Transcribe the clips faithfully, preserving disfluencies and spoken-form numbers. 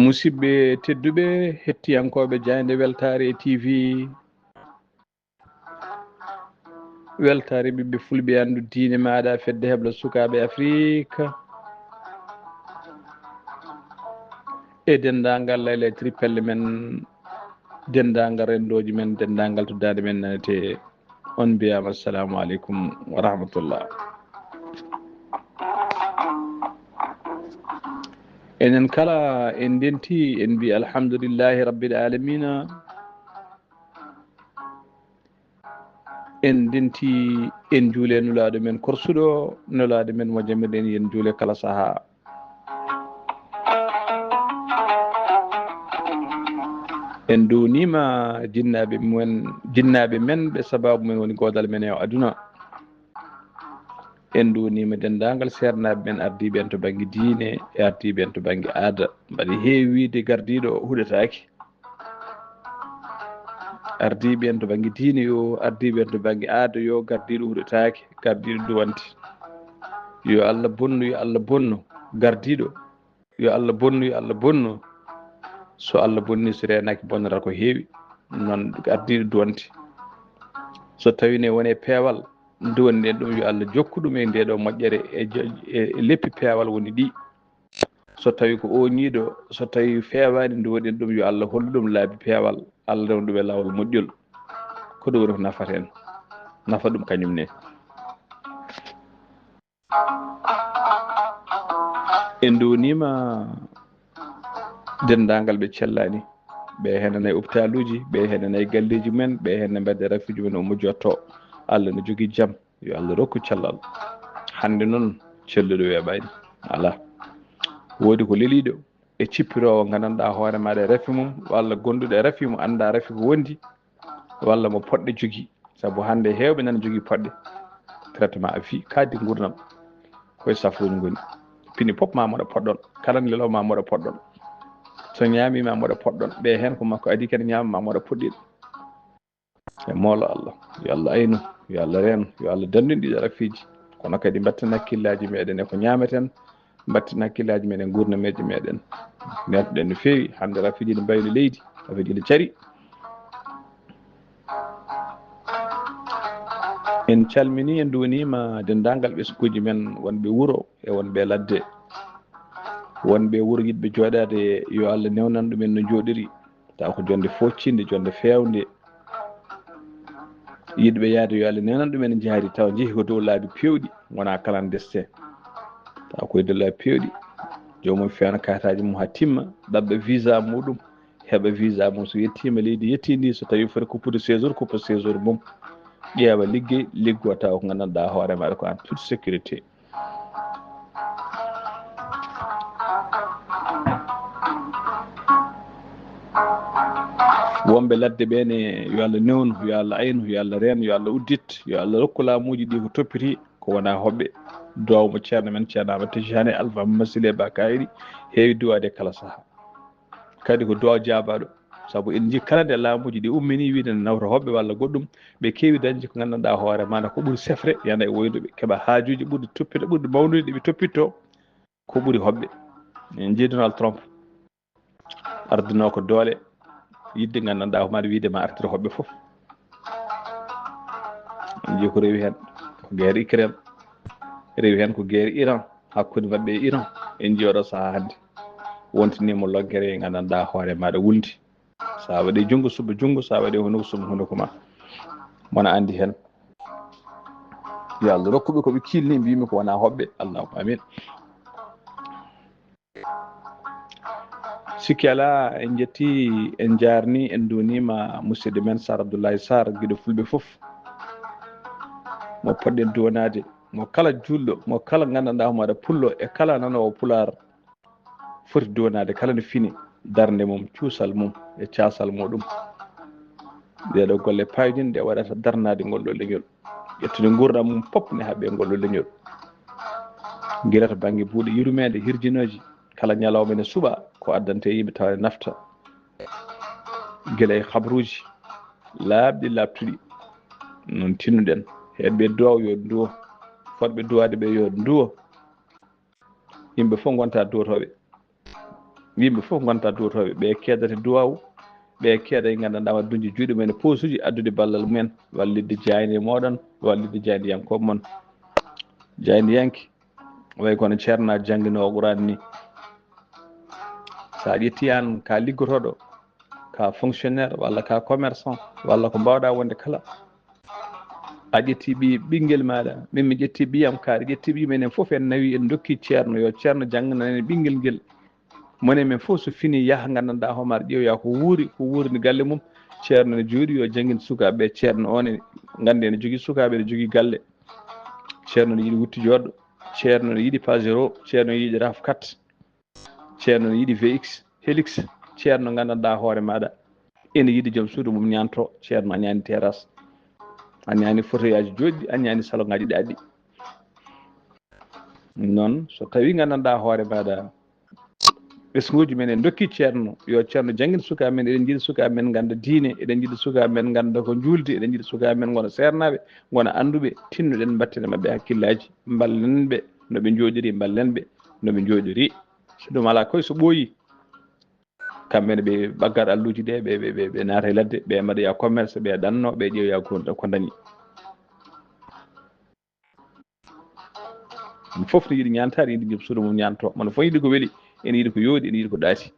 Musidɓe tedduɓe, hettiyankooɓe Jaaynde Weltaare T V, Weltaare ɓiɓɓe fulɓe, anndu diine maaɗa, fedde heblo sukaaɓe Afirika, e denndaangal layla e trippelle men, denndaangal renndooji men, denndaangal to daande men nanetee, on mbiyaama assalamu aleykum wa rahmatullah. Enen kala en ndenti, en mbi alhamdulillahi rabbil alamina. En ndenti, en njuule Nulaaɗo men korsuɗo, Nulaaɗo men mo jamirɗen, yen njuule kala sahaa. En duwniima jinnaaɓe men, jinnaaɓe men ɓe sabaabu men woni goodal men e o aduna. En duwniima denndaangal seernaaɓe men ardiiɓe en to bannge diine e ardiiɓe en to bannge aada. Mbaɗi heewi wiyde gardiiɗo huɗetaake. Ardiiɓe en to bannge diine yo, ardiiɓe en to bannge aada yo, gardiiɗo huɗetaake, gardiiɗo duwanti. Yo Allah bonnu, yo Allah bonnu gardiiɗo. Yo Allah bonnu, yo Allah bonnu. So Allah bonni, so reenaaki, bonnata ko heewi. Noon ardiiɗo duwanti. So tawii ne woni e peewal, duwanɗen ɗum, yo Allah jokku ɗum e ndee ɗoo moƴƴere e jo-, e, e leppi peewal woni ɗi. So tawii ko ooñiiɗo, so tawii feewaani, nduwoɗen ɗum, yo Allah hollu ɗum laabi peewal, Allah rewa ɗum e laawol moƴƴol. Ko ɗum woni ko nafata en, nafa ɗum kañum ne. En nduwniima denndaangal ɓe cellaani, ɓe heen nana e opitaaluuji, ɓe heen nana e galleeji men, ɓe heen ne mbadde rafiiji men, omo jottoo. Allah no jogii jam. Yo Allah rokku cellal. Hannde noon, celluɗo weeɓaani. Alaa. Woodi ko leliiɗo e cippiroowo nganndanɗaa hoore maaɗa e rafi mum, walla gonduɗo e rafi mum, anndaa rafi ko wondi, walla mo poɗɗe jogii. Sabu hannde heewɓe nana jogii poɗɗe. Traitement à vie, kadi nguurndam. Koye safruuji ngoni. Pini pop ma moɗa poɗɗon. Kala nde lelo ma moɗa poɗɗon. So ñaami ma moɗa poɗɗon. Ɓe heen ko makko adii kadi ñaama ma moɗa poɗɗiɗo. E moolo Allah, yo Allah aynu, yo Allah reeno, yo Allah danndin ɗiɗo rafiiji. Kono kadi mbatten hakkillaaji meɗen e ko ñaameten, mbatten hakkillaaji meɗen e nguurnameeji meɗen. Neltoɗen no feewi, hannde rafiiji ne mbayni leydi, rafiiji ne cari. En calminii, en nduwniima denndaangal ɓesnguuji men wonɓe wuro e wonɓe ladde. Wonɓe wuro yiɗɓe jooɗaade, yo Allah newnan ɗumen no njooɗiri. Tawa ko jonnde fooccinde, jonnde feewnde. Yiɗɓe yahde yo Allah newnan ɗumen njaari, tawa njehi ko dow laabi peewɗi, wonaa clandestin. Tawa ko e dow laabi peewɗi. Joomum feewna kaartaaji mum haa timma, ɗaɓɓa visa muɗum, heɓa visa mum. So yettiima leydi, yettii ndi, so tawii foti kuppude séjour, kuppa séjour mum. Ƴeewa liggey, liggoo tawa ko nganndanɗaa hoore maaɗa ko en toute sécurité. Wonɓe ladde ɓee ne, yo Allah newnu, yo Allah aynu, yo Allah reeno, yo Allah uddit, yo Allah rokku laamuuji ɗi ko toppiti, ko wonaa hoɓɓe. Duwaawu mo Ceerno men, Ceerno Ahmad Tijani Alfa Masile Bakayri, heewi duwaade kala sahaa. Kadi ko duwaaw jaabaaɗo. Sabu en njii kala nde laamuuji ɗi ummini wiide ne nawta hoɓɓe walla goɗɗum, ɓe keewi dañde ko nganndanɗaa hoore maɗa ko ɓuri sefre, yana e woynuɓe, keɓa haajuuji ɓurɗi toppita, ɓurɗi mawnude ɗi ɓe toppitto, ko ɓuri hoɓɓe. En njii Donald Trump, ardunoo ko doole, yiɗde nganndanɗaa ko maɗa wiide ma artira hoɓɓe fof. En njii ko rewi heen, ko guerre Ukraine, rewi heen ko guerre Iran, hakkunde maɓɓe e Iran. En njii oɗo sahaa hannde, wontiniima loggere nganndanɗaa hoore maɗa wulndi. So a waɗi junngo, suɓa junngo, so a waɗi hunuko, suɓa hunuko ma. Mona anndi heen. Yo Allah rokku ɓe ko ɓe kiilni, mbiymi ko wonaa hoɓɓe. Allahumma amin. Sikki alaa, en njetti, en njaarni, en nduwniima musidɗo men Sar Abdoulaye Sarr, giɗo fulɓe fof. Mo poɗɗen duwanaade, mo kala juulɗo, mo kala nganndanɗaa homo waɗa pullo e kala nanoowo pulaar. Foti duwanaade kala no fini darnde mum, cuusal mum e caasal muɗum. Ɗee ɗoo golle paayɗinɗe waɗata darnaade ngol ɗoo leñol, ƴettude nguurndam mum fof ne haɓɓe ngol ɗoo leñol. Gila to bannge buuɗe yurmeende hirjinooji, kala ñalawma ene suɓa ko addante yimɓe tawa ene nafta. Gila e habruuji laaɓɗi laaɓtuɗi, noon tinnuɗen. Heɗɓe duwaw yo duwo. Fotɓe duwaade ɓe yo duwo. Yimɓe fof ngonta duwotooɓe. Yimɓe fof ngonta duwotooɓe. Ɓe keedata duwaw. Ɓe keeda e nganndanɗaa waɗ duñde juuɗe mumen e poosuji addude ballal mumen, wallitde jaaynde mooɗon, wallitde jaayndiyankooɓe mon. Jaayndiyanke, way kono ceerno jannginoowo Quraan ni. So a ƴetti aan ka liggotooɗo, ka fonctionnaire, walla ka commerçant, walla ko mbaawɗa wonde kala, a ƴetti ɓi-, ɓinngel maaɗa, min mi ƴetti ɓiyam, kaari ƴetti ɓiyum, enen fof en nawi, en dokki ceerno, yo ceerno jannginan en ɓinngel ngel. Mone men fof so fini yaha nganndanɗaa homaar ƴeewoya ko wuuri, ko wuuri ndi galle mum. Ceerno ne jooɗi yo janngin sukaaɓe ɓe. Ceerno o ne nganndi ene jogii sukaaɓe, ene jogii galle. Ceerno ne yiɗi wutti jooɗo. Ceerno ne yiɗi Pajero. Ceerno ne yiɗi raf kat. Ceerno ne yiɗi V X, Helix. Ceerno nganndanɗaa hoore maaɗa ene yiɗi joom suudu mum ñaanto. Ceerno a ñaani terrasse. A ñaani fauteuil aji jooɗɗi, a ñaani salon aji ɗaɗɗi. Noon, so tawii nganndanɗaa hoore maaɗa, ɓesnguuji men en ndokki ceerno, yo ceerno janngin sukaaɓe men, eɗen njiɗi sukaaɓe men ngannda diine, eɗen njiɗi sukaaɓe men ngannda ko njuuldi, eɗen njiɗi sukaaɓe men ngona seernaaɓe, ngona annduɓe, tinnoɗen mbatten e maɓɓe hakkillaaji, mballen ɓe no ɓe njooɗiri, mballen ɓe no ɓe njooɗiri. So ɗum alaa koy so ɓooyi, kamɓe ne ɓe ɓaggat alluuji ɗe, ɓe, ɓe, ɓe, ɓe naata e ladde, ɓe mbaɗoya commerce, ɓe ɗanno, ɓe ƴeewoya ko, ko dañi. Ɗum fof ne yiɗi ñaantaade, yiɗi joom suudu mum ñaanto. Mone fof yiɗi ko weli, ene yiɗi ko yooɗi, ene yiɗi ko ɗaati.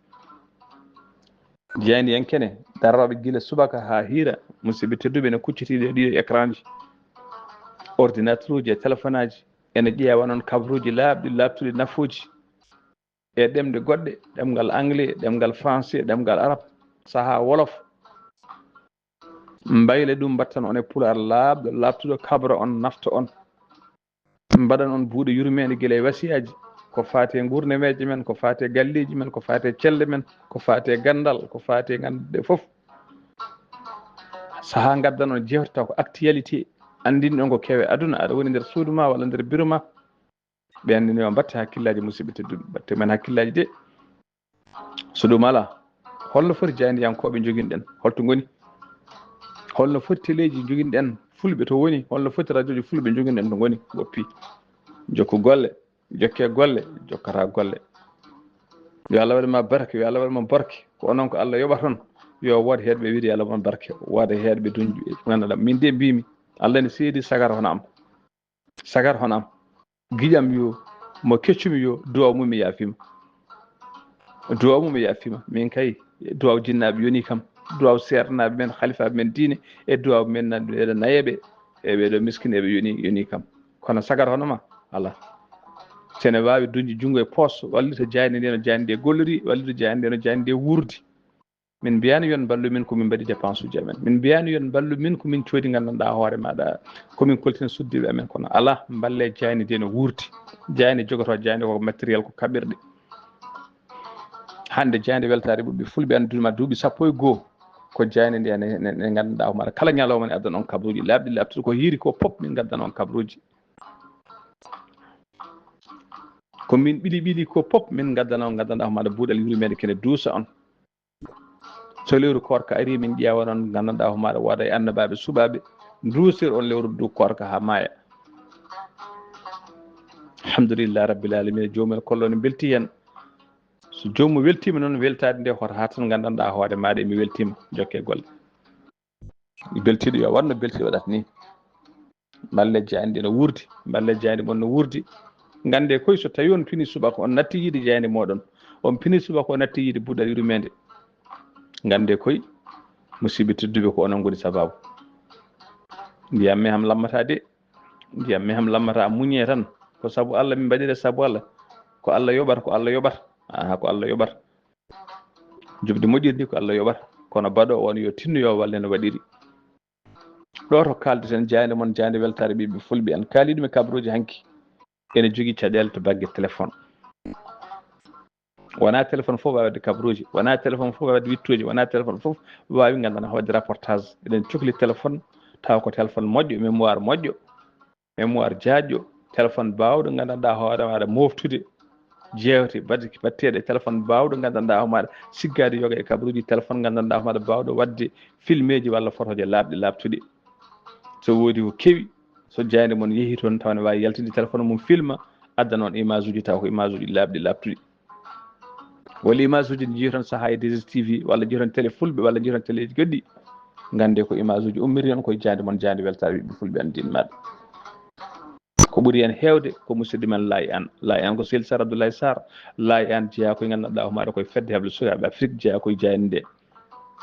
Jaayndiyanke ne, daroraaɓe gila subaka haa hiira, musidɓe tedduɓe, ene kuccitiiɗe e ɗiɗo écran ji, ordinateur uji e téléphone aji, ene ƴeewa noon kabaruuji laaɓɗi, laaɓtuɗi, nafooji e ɗemɗe goɗɗe, ɗemngal anglais, ɗemngal français, ɗemngal arab, sahaa wolof. Mbayle ɗum, mbattan on e pulaar laaɓɗo, laaɓtuɗo, kabra on, nafta on. Mbaɗan on buuɗe yurmeende gila e wasiyaaji, ko faati e nguurnameeje men, ko faati e galleeji men, ko faati e celle men, ko faati e ganndal, ko faati e ngannduɗe fof. Sahaa ngaddan on jeewte taw ko actualité, anndinɗon ko kewe aduna, aɗa woni nder suudu ma walla nder biro ma. Ɓe anndini yo mbatte hakkillaaji, musidɓe tedduɓe, mbatte men hakkillaaji de. So ɗum alaa, holno foti jaayndiyankooɓe njoginɗen? Holto ngoni? Holno foti teleeji njoginɗen fulɓe to woni? Holno foti rajooji fulɓe njoginɗen to ngoni? Woppi. Jokku golle, jokke golle, jokkata golle. Yo Allah waɗ ma barke, yo Allah waɗ ma barke. Ko onon ko Allah yoɓata on. Yo wood heedɓe wiide yo Allah waɗ ma barke. Wooda heedɓe duñju. Nganndanɗaa, min de mbimi, Allah ne seedi sagar hono am. Sagar hono am. Giƴam yo, mo keccumi yo, duwaw mum mi yaafima. Duwaw mum mi yaafima. Min kay, duwaw jinnaaɓe yoni kam. Duwaw seernaaɓe men, halifaaɓe men diine, e duwaw men nan ɓeɗo nayeɓe, e ɓeɗo miskineɓe yoni, yoni kam. Kono sagar hono ma, alaa. Sene waawi duñde junngo e poos, wallita jaaynde nde no jaaynde nde gollori, wallita jaaynde nde no jaaynde nde wuurdi. Min mbiyaani yon mballu min ko min mbaɗi dépense uji amen. Min mbiyaani yon mballu min ko min coodi nganndanɗaa hoore maaɗa, ko min koltina suddiiɓe amen. Kono alaa, mballe jaaynde nde no wuurdi. Jaaynde jogoto, jaaynde ko matériel, ko kaɓirɗe. Hannde jaaynde weltaare ɓuɓɓe fulɓe an duuma duuɓi sappo e goo. Ko jaaynde nde ne, ne, ne nganndanɗaa hoore maaɗa. Kala ñalawma ne addan on kabaruuji laaɓɗi laaɓtuɗi ko hiiri ko pop min ngaddan on kabaruuji. Ko min ɓili ɓili ko pop min ngaddan on, nganndanɗaa hoore maaɗa buuɗal yurmeende kene duusa on. So lewru koorka ari, min ƴeewa noon, nganndanɗaa hoore maaɗa wooda e annabaaɓe suɓaaɓe, nduusir on lewru ndu koorka haa maaya. Alhamdulillah rabbil alamina, joomum en kollo ne mbelti heen. So joomum weltiima noon, weltaade nde hoto haa tan nganndanɗaa hoore maaɗa emi weltiima, jokke golle. Beltiiɗo yo waɗ no beltiiɗo waɗata ni. Mballe jaaynde no wuurdi, mballe jaaynde mon no wuurdi. Ngannde koy so tawii on pini subaka on natti yiide jaaynde mooɗon, on pini subaka on natti yiide buuɗal yurmeende. Ngannde koy, musidɓe tedduɓe, ko onon ngoni sabaabu. Ndiyam meham lammata de, ndiyam meham lammata, muñee tan. Ko sabu Allah min mbaɗiri, sabu Allah. Ko Allah yoɓata, ko Allah yoɓata. Aha, ko Allah yoɓata. Joɓdi moƴƴirdi ko Allah yoɓata, kono baɗoowo on yo tinno yo walle no waɗiri. Ɗo to kaaldeten, jaaynde mon, jaaynde weltaare ɓiɓɓe fulɓe, en kaali ɗum e kabaruuji hanki. Ene jogii caɗeele to bannge téléphone. Wonaa téléphone fof waawi waɗde kabaruuji, wonaa téléphone fof waawi waɗde wiɗtooji, wonaa téléphone fof waawi nganndanɗaa waɗde reportage. Eɗen cokli téléphone, tawa ko téléphone moƴƴo, mémoire moƴƴo, mémoire jaajɗo, téléphone baawɗo nganndanɗaa hoore maaɗa mooftude, jeewte baɗ-, baɗteeɗe e téléphone baawɗo nganndanɗaa hoore maaɗa siggaade yoga e kabaruuji téléphone nganndanɗaa hoore maaɗa baawɗo waɗde filmeeji walla fotooji laaɓɗi laaɓtuɗi. So woodi ko kewi, So jaaynde mon yehi toon, tawa ne waawi yaltinde téléphone mum, filma, adda noon image uji, taw ko image uji laaɓɗi, laaɓtuɗi. Walla image uji ɗi njiyoton sahaa e D S T V, walla njiyoton télé fulɓe, walla njiyoton téléji goɗɗi. Nganndee ko image uji ummiri on, koye jaaynde mon, jaaynde weltaare ɓiɓɓe fulɓe, anndin maaɗa. Ko ɓuri heen heewde ko musidɗo men Laay Aan. Laay Aan ko Seydi Sarr Abdoulaye Sarr. Laay Aan jeyaa koye nganndanɗaa hoore maaɗa koye fedde heɓle sukaaɓe Afrik, jeyaa koye jaaynde nde.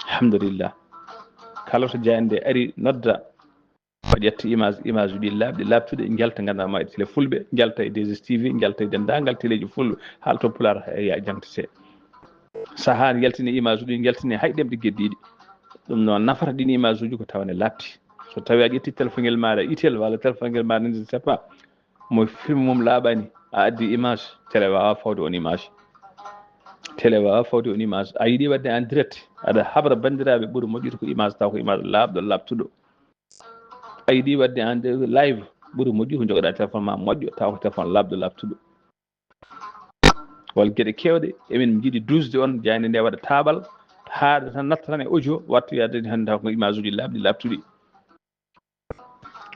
Alhamdulillah. Kala to jaaynde nde ari, nodda, o ƴetta image, image uji laaɓɗi, laaɓtuɗi, njalta nganndanɗaa ma e télé fulɓe, njalta e D S T V, njalta e denndaangal téléji fulɓe, haalto pulaar, e ya jangtete. Sahaa ne yaltini image uji, njaltini hay ɗemɗe geddiiɗi. Ɗum noon nafata ɗin image uji ko tawa ne laaɓti. So tawii a ƴetti téléphone ngel maaɗa Itel walla téléphone ngel maaɗa, je ne sais pas, mo film mum laaɓaani, a addi image, télé waawaa fawde on image. Télé waawaa fawde on image. A yiɗi waɗde en direct, aɗa habra banndiraaɓe, ɓuri moƴƴude ko image, taw ko image laaɓɗo, laaɓtuɗo. A yiɗi waɗde en live, ɓuri moƴƴude ko njogoɗaa téléphone ma moƴƴo, taw ko téléphone laaɓɗo, laaɓtuɗo. Walla geɗe keewɗe, emin njiɗi duusde on, jaaynde nde waɗa taaɓal, haaɗa tan natta tan e audio, wattu yaade hannde taw ko image uji laaɓɗi, laaɓtuɗi.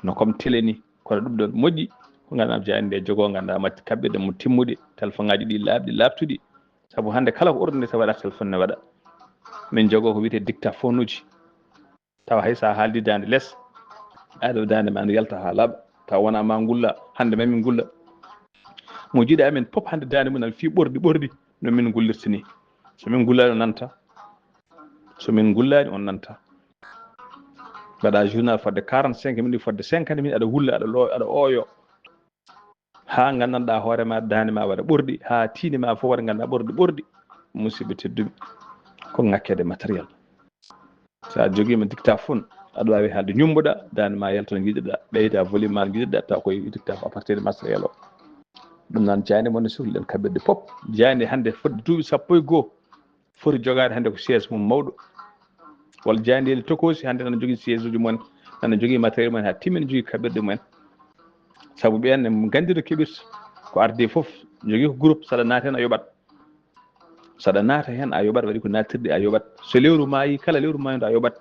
No comme télé ni, kono ɗum ɗon moƴƴi, ko nganndanɗaa jaaynde nde jogoo, nganndanɗaa matti kaɓɓirɗe mum timmuɗe, téléphone ŋaaji ɗi laaɓɗi, laaɓtuɗi. Sabu hannde kala ko ordinateur waɗa, téléphone ne waɗa. Min jogoo ko wiyetee dictaphone uji. Tawa hay so a haaldi daande les, aɗa daande ma ne yalta haa laaɓa, tawa wonaa ma ngulla, hannde ma min ngulla. Mo jiiɗa amen pop hannde daande mum nana fii ɓorɗi, ɓorɗi no min ngullirta ni. So min ngullaani o nanta, so min ngullaani on nanta. Mbaɗa journal fodde quarante-cinq minutes, fodde cinquante minutes, aɗa wulla, aɗa lo-, aɗa ooyo. Haa nganndanɗaa hoore ma, daande ma waɗa ɓorɗi, haa tiinde ma fof waɗa nganndanɗaa ɓorɗi, ɓorɗi. Musidɓe tedduɓe, ko ŋakkeede matériel. So a jogiima dictaphone, aɗa waawi haalde, ñummbuɗa, daande ma yalta no njiɗirɗaa, ɓeyda volume ma no njiɗirɗaa, taw koye dictaphone à partir de matériel o. Ɗum noon, jaaynde mon ne sukli ɗen kaɓirɗe pop. Jaaynde hannde fodde duuɓi sappo e goo, foti jogaade hannde ko siège mum mawɗo, walla jaayndeeli tokoosi hannde nana jogii siège uji mumen, nana jogii matériel mumen, haa timmi ne jogii kaɓirɗe mumen. Sabu ɓeen ne nganndi no keɓirta, ko ardi fof jogii ko groupe, saɗa naati heen a yoɓat. Saɗa naata heen a yoɓat, waɗi ko naatirde a yoɓat. So lewru maayi, kala lewru maayndo a yoɓat.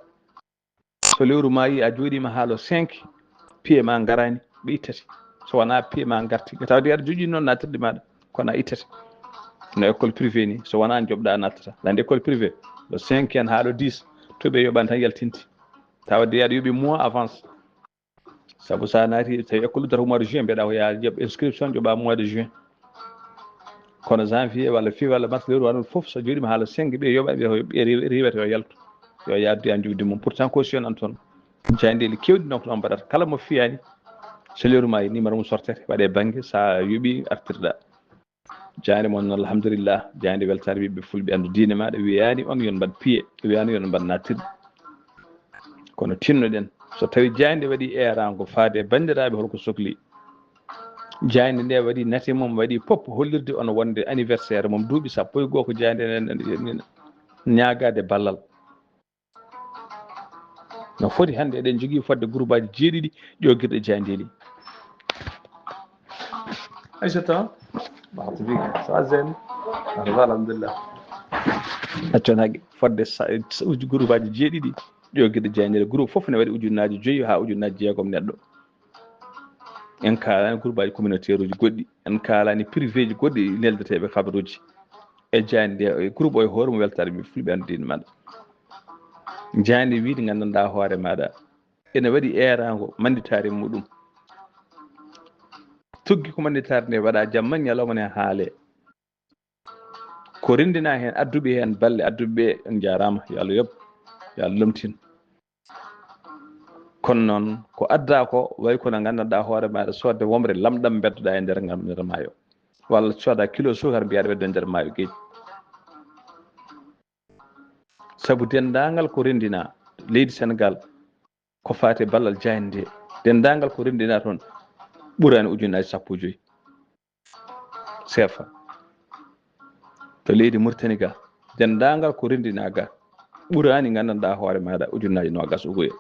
So lewru maayi, a jooɗiima haa le cinq, piye ma ngaraani, ɓe ittete. So wonaa piye ma ngarti, tawa de aɗa jogii noon naatirde maaɗa, kono a ittete. No école privé ni, so wonaa njoɓɗa a nattata. Aɗa anndi école privé, le cinq en haa le dix, to ɓe yoɓani tan yaltinti. Tawa de aɗa yoɓi mois avance. Sabu so a naati, tawi école uddata ko mois de juin, mbiyaɗa ko yaa jaɓ inscription, joɓa mois de juin. Kono janvier walla février walla mars, lewru wano fof, so jooɗiima haa le cinq, ɓe yoɓa, ɓe, ɓe riiwete yo yaltu. Yo yaadu, yo njoɓdi mum. Pourtant, caution an toon. Jaayndeeli keewɗi noon ko ɗoon mbaɗata. Kala mo fiyaani, so lewru maayi, numéro mum sortete, waɗe bannge, so a yoɓi, artirɗa. Jaaynde mon, alhamdulillah, jaaynde weltaare ɓiɓɓe fulɓe, anndu diine maaɗa, wiyaani on yon mbaɗ piye, wiyaani yon mbaɗ nattirɗe. Kono tinnoɗen, so tawi jaaynde waɗi eeraango faade e banndiraaɓe, holko sokli? Jaaynde nde waɗi nate mum, waɗi pop hollirde on wonde anniversaire mum duuɓi sappo e goo ko jaaynde nden ñaagaade ballal. No foti hannde eɗen jogii fodde groupe aji jeeɗiɗi ƴoogirɗe jaayndeeli. Aissata, waxtu bi, ça va Zen? Ça va, alhamdulillah. Accon haqqe, fodde sa-, sa-, uju-, groupe aji jeeɗiɗi ƴoogirɗe jaayndeeli. Groupe fof ne waɗi ujunnaaji joyi haa ujunnaaji jeegom neɗɗo. En kaalaani groupe aji communautaire uji goɗɗi, en kaalaani privé ji goɗɗi neldeteeɓe kabaruuji. E jaaynde nde, e groupe o e hoore mum weltaare ɓe fulɓe anndu diine maɗa. Jaaynde wiide nganndanɗaa hoore maaɗa ene waɗi eeraango mannditaare muɗum. Tuggi ko mannditaare nde waɗa jamma ñalawma ne haale. Ko renndina heen, adduɓe heen balle, adduɓe ɓe, on njaaraama, yo Allah yoɓ, yo Allah lomtin. Kono noon, ko adda ko, way kono nganndanɗaa hoore maaɗa, soodde womre lamɗam mbeddoɗaa e nder ngam, nder maayo. Walla cooda kilo suukar mbiyaɗa ɓeddo e nder maayo geej. Sabu denndaangal ko renndina leydi Senegaal, ko faati e ballal jaaynde nde, denndaangal ko renndina toon ɓuraani ujunnaaji sappo e joyi seefa. To leydi Mauritanie ga, denndaangal ko renndina ga ɓuraani nganndanɗaa hoore maaɗa ujunnaaji noogaas uguye.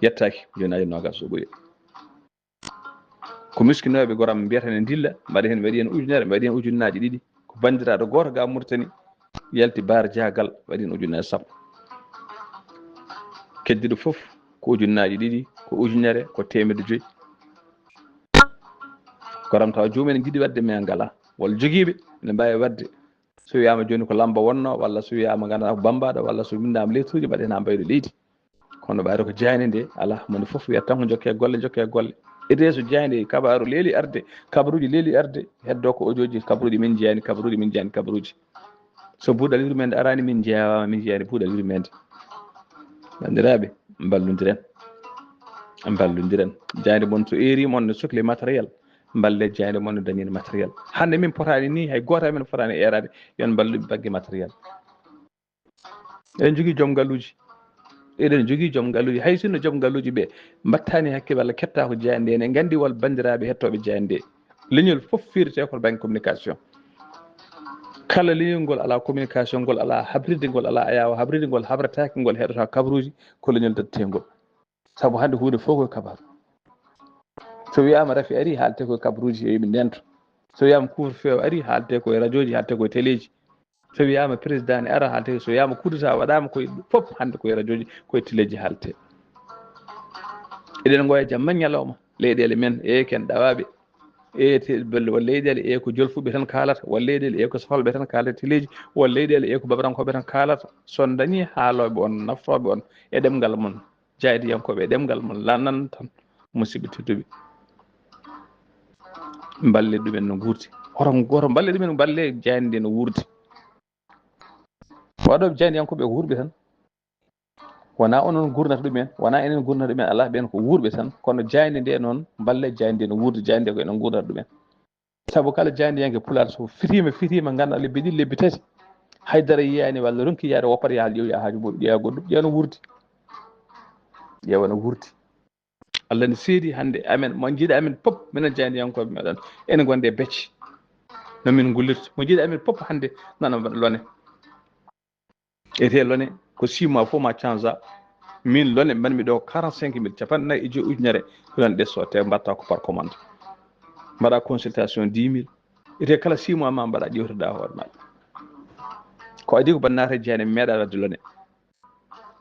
Yettaaki ujunnaaji noogaas uguye. Ko miskinooɓe goram mbiyata ne ndilla, mbaɗa heen, mbaɗi heen ujunere, mbaɗi heen ujunnaaji ɗiɗi. Ko banndiraaɗo gooto ga Mauritanie yalti baar jaagal, waɗi heen ujunnaaji sappo. Keddiiɗo fof ko ujunnaaji ɗiɗi, ko ko ujunere, ko teemedde joyi. Koram tawa joomum en njiɗi waɗde, mais ngalaa. Walla jogiiɓe ene mbaawi waɗde. So wiyaama jooni ko lamba wonno, walla so wiyaama nganndanɗaa ko bambaaɗo, walla so winndaama lettre uji mbaɗe haa mbaylo leydi. Kono ɓayde ko jaaynde nde alaa, moni fof wiyata tan ko jokke golle, jokke golle. Ete so jaaynde kabaaru leeli arde, kabaruuji leeli arde, heddo ko audio ji, kabaruuji min njeyaani, kabaruuji min njeyaani, kabaruuji. So buuɗal yurmeende araani, min njeyaama, min njeyaani buuɗal yurmeende. Banndiraaɓe, mballondiren. Mballondiren. Jaaynde mon so eeriima, on ne sokli matériel, mballe jaaynde mon no dañen matériel. Hannde min potaani nii, hay gooto amen fotaani eeraade, yo on mballu ɓe bannge matériel. Eɗen njogii joom ngalluuji. Eɗen njogii joom ngalluuji. Hay sinno joom ngalluuji ɓe mbaɗtaani hakkille walla keɓtaako jaaynde nde, ene nganndi wal banndiraaɓe heɗtooɓe jaaynde nde. Leñol fof fiirtee ko bannge communication. Kala leñol ngol alaa communication, ngol alaa habrirde, ngol alaa ayaawo habrirde, ngol habrataake, ngol heɗotaako kabaruuji, ko leñol dadteengol. Sabu hannde huunde fof ko kabaru. So wiyaama rafi arii, haaletee ko e kabaruuji, yo yimɓe ndento. So wiyaama couvre-feu arii, haaletee ko e rajooji, haaletee ko e teleeji. So wiyaama président ne ara, haaletee. So wiyaama coup d'État waɗaama, ko e fof hannde ko e rajooji, ko e teleeji haaletee. Eɗen ngoya jamma ñalawma, leyɗeele men, e ken ɗawaaɓe. E te-, belle, walla leyɗeele, e ko jolfuɓe tan kaalata, walla leyɗeele, e ko sofolɓe tan kaalata teleeji, walla leyɗeele, e ko babarankooɓe tan kaalata. So on dañii haalooɓe on, naftooɓe on e ɗemngal mon, jaaydiyankooɓe e ɗemngal mon, lan nan tan, musidɓe tedduɓe. Mballe ɗumen no nguurdi. Hoto, hoto mballe ɗumen, mballe jaaynde nde no wuurdi. Waɗooɓe jaayndiyankooɓe ko wuurɓe tan. Wonaa onon nguurnata ɗumen, wonaa enen nguurnata ɗumen, alaa, ɓeen ko wuurɓe tan. Kono jaaynde nde noon, mballe jaaynde nde no wuurdi, jaaynde nde ko enen nguurnata ɗumen. Sabu kala jaayndiyanke Pulaar so fitiima, fitiima, nganndaa lebbi ɗiɗi, lebbi tati, haydara yiyaani walla ronki yiyaade, woppat yaha ƴeew, yaha haaju muɗum, ƴeewa goɗɗum, ƴeewa no wuurdi. Ƴeewa no wuurdi. Allah ne seedi hannde amen, mo jiiɗa amen fof, minen jaayndiyankooɓe meɗen, ene ngonde becce. No min ngullirta. Mo jiiɗa amen fof hannde nana lone. Etee lone ko six mois fof ma change. Min lone mbaɗmi ɗo quarante-cinq mille, capanɗe nayi e joyi ujunere, ko lone ɗe sotte, mbaɗta ko par commande. Mbaɗa consultation dix mille. Etee kala six mois ma mbaɗa ƴewtoɗa hoore maɗa. Ko adii ko bannata jaaynde mi meeɗa waɗde lone.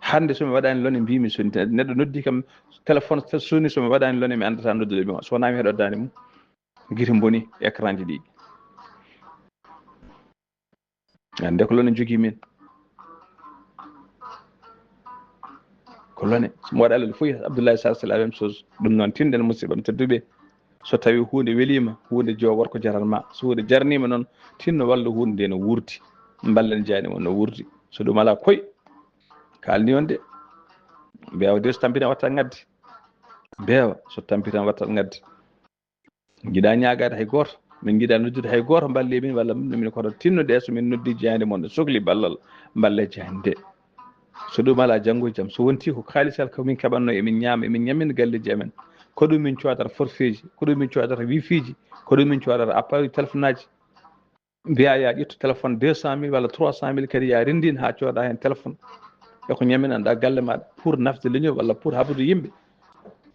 Hannde so mi waɗaani lone mbimi so neɗɗo noddi kam téléphone soni, so mi waɗaani lone mi anndata noddude mi o. So wonaa mi heɗodaani mum. Gite mboni écran ji ɗi. Hannde ko lone jogii min. Ko lone. So mi waɗa alal fof, Abdoulaye Sall, c'est la même chose. Ɗum noon, tinɗen musidɓe am tedduɓe. So tawii huunde weliima, huunde jo worko jaran ma. So huunde jarniima noon, tinno wallu huunde nde no wuurdi. Mballen jaaynde mon no wuurdi. So ɗum alaa koy, kaalni on de. Beewa de so tampina watta ngadde. Beewa so tampina watta ngadde. Njiɗa ñaagaade hay gooto. Min njiɗa noddude hay gooto mballe min walla min kono tinnude so min noddi jaaynde mon, sokli ballal, mballe jaaynde nde. So ɗum alaa, janngo e jam, so wonti ko kaalisal ko min keɓatno, emin ñaama, emin ñammina galleeji amen. Ko ɗum min coodata forfait ji, ko ɗum min coodata wifi ji, ko ɗum min coodata appareil téléphone aji. Mbiya ya ƴettu téléphone deux cent mille walla trois cent mille, kadi ya renndin haa cooda heen téléphone. E ko ñaminanɗa galle maɗa pour nafde leñol walla pour haɓude yimɓe.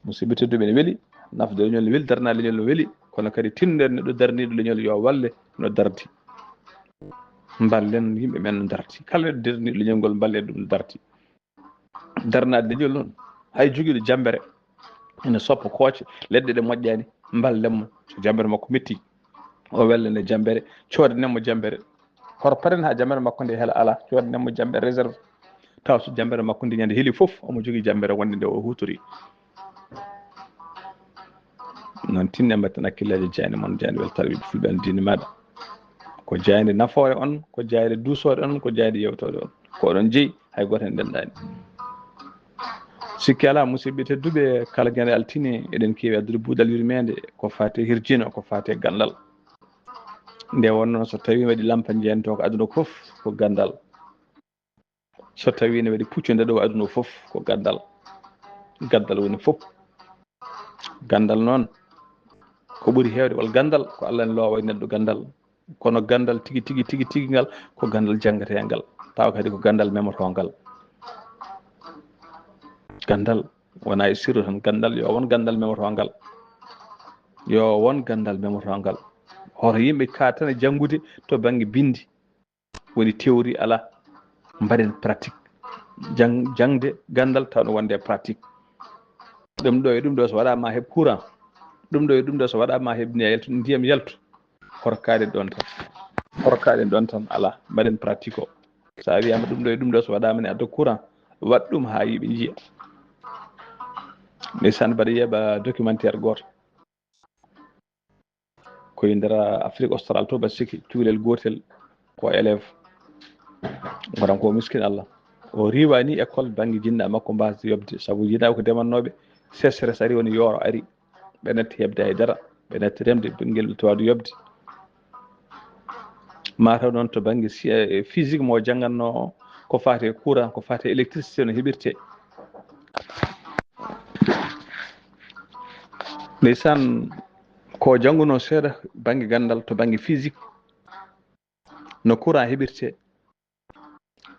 Musidɓe tedduɓe, ne weli, nafde leñol ne weli, darna leñol ne weli, kono kadi tinnden neɗɗo darniiɗo leñol yo walle no dardi. Mballen yimɓe men no dardi. Kala neɗɗo darniiɗo leñol ngol, mballen ɗum no dardi. Darnaade leñol noon, hay jogiiɗo jambere ene soppa kooce, leɗɗe ɗe moƴƴaani, mballen mo. So jambere makko metti, o wella nde jambere, coodanen mo jambere. Hoto paren haa jambere makko nde hela? Alaa, coodanen mo jambere réserve. Taw so jambere makko nde ñande heli fof, omo jogii jambere wonde nde o huutori. Noon, tinne mbatten hakkillaaji jaaynde mon, jaaynde weltaare ɓiɓɓe fulɓe, anndini maɗa. Ko jaaynde nafoore on, ko jaaynde duusoore on, ko jaaynde yewtoore on. Ko oɗon jeyi, hay gooto heen ɗenɗaani. Sikki alaa, musidɓe tedduɓe, kala ñande altine eɗen keewi addude buuɗal yurmeende ko faati e hirjino, ko faati e ganndal. Nde wonnoo so tawii waɗi lampa njeento ko aduna fof ko ganndal. So tawii ne waɗi puccu nde ɗo aduna fof ko ganndal. Ganndal woni fof. Ganndal noon ko ɓuri heewde wal ganndal ko Allah ne loowa e neɗɗo ganndal. Kono ganndal tigi, tigi, tigi, tigi ngal ko ganndal janngateengal. Tawa kadi ko ganndal memotoongal. Ganndal wonaa e sirru tan. Ganndal yo won ganndal memotoongal. Yo won ganndal memotoongal. Hoto yimɓe kaatana janngude to bannge binndi. Woni théorie alaa, mbaɗen pratique. Jang-, jaŋde ganndal taw no wonde pratique. Ɗum ɗo e ɗum ɗo so waɗaama heɓ courant, ɗum ɗo e ɗum ɗo so waɗaama heɓ ndiyam yaltu, ndiyam yaltu, horkaɗen ɗon tan. Horkaɗen ɗon tan, alaa, mbaɗen pratique o. So a wiyaama ɗum ɗo e ɗum ɗo so waɗaama ne adda courant, waɗ ɗum haa yimɓe njiya. Ndeysaan, mbaɗa yiya ba documentaire gooto. Ko e nder Afrique Austral to, mbaɗa sikki cukalel gootel ko élève. Waɗan ko miskin Allah. O riiwani école bannge jinnaa makko mbaasde yoɓde, sabu jinnaa ko demannooɓe, sécheresse ari, woni yooro ari. Ɓe natti heɓde hay dara, ɓe natti remde, ɓinngel ɓe tawaa yoɓde. Mataw noon to bannge si-, eh, physique mo jannganno o, ko faati e courant, ko faati e électricité no heɓirte. Ndeysaan, ko jannguno seeɗa bannge ganndal to bannge physique, no courant heɓirte.